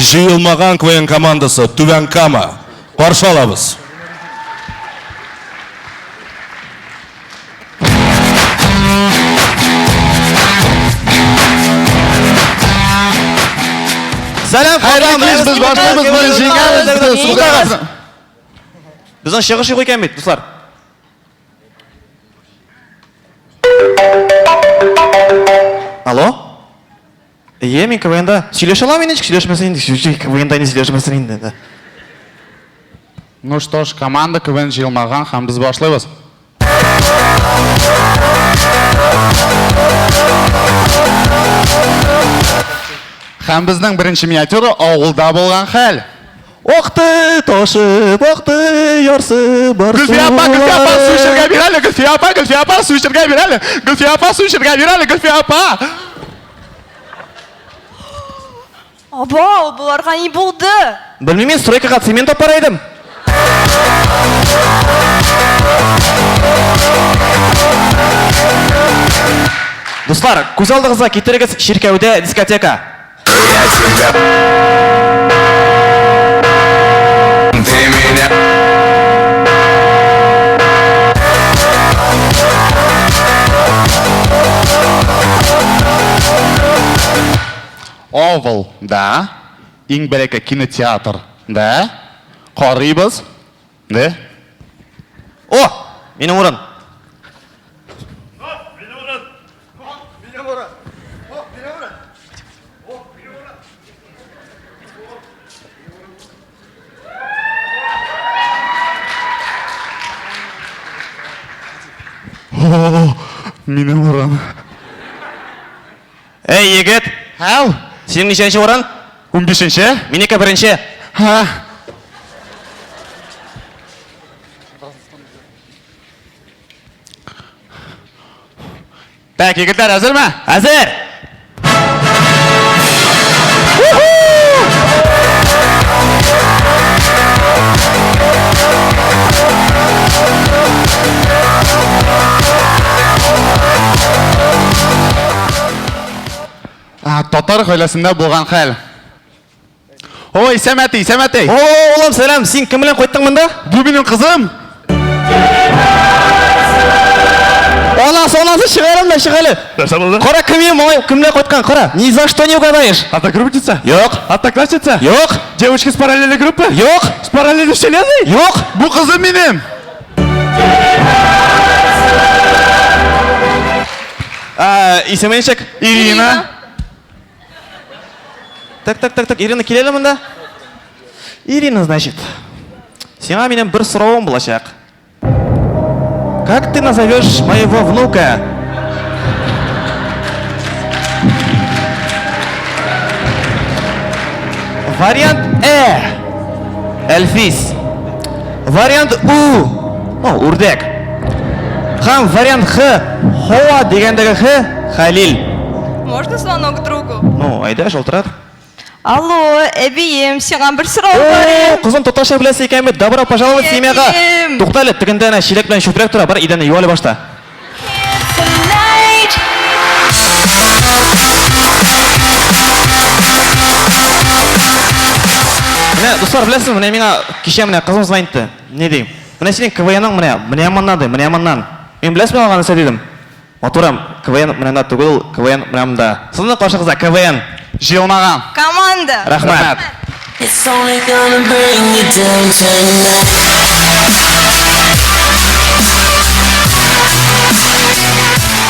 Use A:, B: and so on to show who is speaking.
A: Җыелмаган КВН командасы, Түбән Кама. Каршы алабыз.
B: Сәлам,
C: Хәерле кич, без башлыйбыз, без җиңәбез,
B: Туктагыз. Безнең чыгыш юк икән бит, дуслар. Алло? Әйе, мин КВНда. Сөйләшә алам инде, ничек сөйләшмәсен инде. КВНда не сөйләшмәсен инде. Да.
C: Ну что ж, команда КВН җыелмаган һәм без башлыйбыз. Һәм безнең беренче миниатюра авылда булган хәл.
B: Акты ташып, акты ярсы бар
C: Гөлфия апа, Гөлфия апа, су эчәргә бир әле, Гөлфия апа, Гөлфия апа, су эчәргә бир әле. Гөлфия апа, су эчәргә бир әле, Гөлфия апа.
D: Абау, боларга ни булды?
B: Белмим мин, стройкага цемент алып бара идем. Дуслар, күз алдыгызга китерегез чиркәүдә дискотека.
C: Авыл, да. Иң бәләкәй кинотеатр, да. Карыйбыз, да.
B: О, минем урын.
C: О, минем урын.
B: Эй, егет!
C: Һәу!
B: Синең ничәнче урын?
C: Унбишенче.
B: Минеке беренче.
C: Һа. Так, егетләр, әзерме?
B: Әзер!
C: Татар гаиләсендә булган хәл. Ой, Сәмәти, Сәмәти.
B: О, улым, сәлам. Син кем белән кайттың монда?
C: Бу минем кызым.
B: Анасы, анасы, чык әле монда, чык әле.
C: Нәрсә булды?
B: Кара, кем е, малай, кем белән кайткан, кара. Ни за что не угадаешь.
C: Одногруппница?
B: Юк.
C: Одноклассница?
B: Юк.
C: Девочка с параллельной группы?
B: Юк.
C: С параллельной вселенной?
B: Юк.
C: Бу кызым минем.
B: Исеме ничек?
C: Ирина.
B: Так, так, так, так, Ирина, кил әле монда. Ирина, значит. Сиңа минем бер соравым булачак. Как ты назовешь моего внука? Вариант Э. Әлфис. Вариант У. О, үрдәк. Һәм вариант Х. Һава дигәндәге Х. Хәлил.
D: Можно звонок другу?
B: Ну, әйдә, шалтырат.
D: Алло, әбием, сиңа бер сорау бар.
B: О, кызым, татарча беләсе икән бит. Добро пожаловать семьяга.
D: Әбием.
B: Тукта әле, тегендә әнә чиләк белән чүпрәк тора, бар идәнне ю әле башта.
D: Tonight.
B: Менә, дуслар, беләсезме, менә миңа кичә менә кызым звонит итте. Ни ди? Менә синең КВНың менә, менә моннан ди, менә моннан. Мин беләсезме алган нәрсә дидем? Матурым, КВН менә монда түгел, ул КВН менә монда. Сезнең каршыгызда КВН.
C: Җыелмаган.
D: Команда.
B: Рәхмәт.
E: It's only gonna bring you down tonight.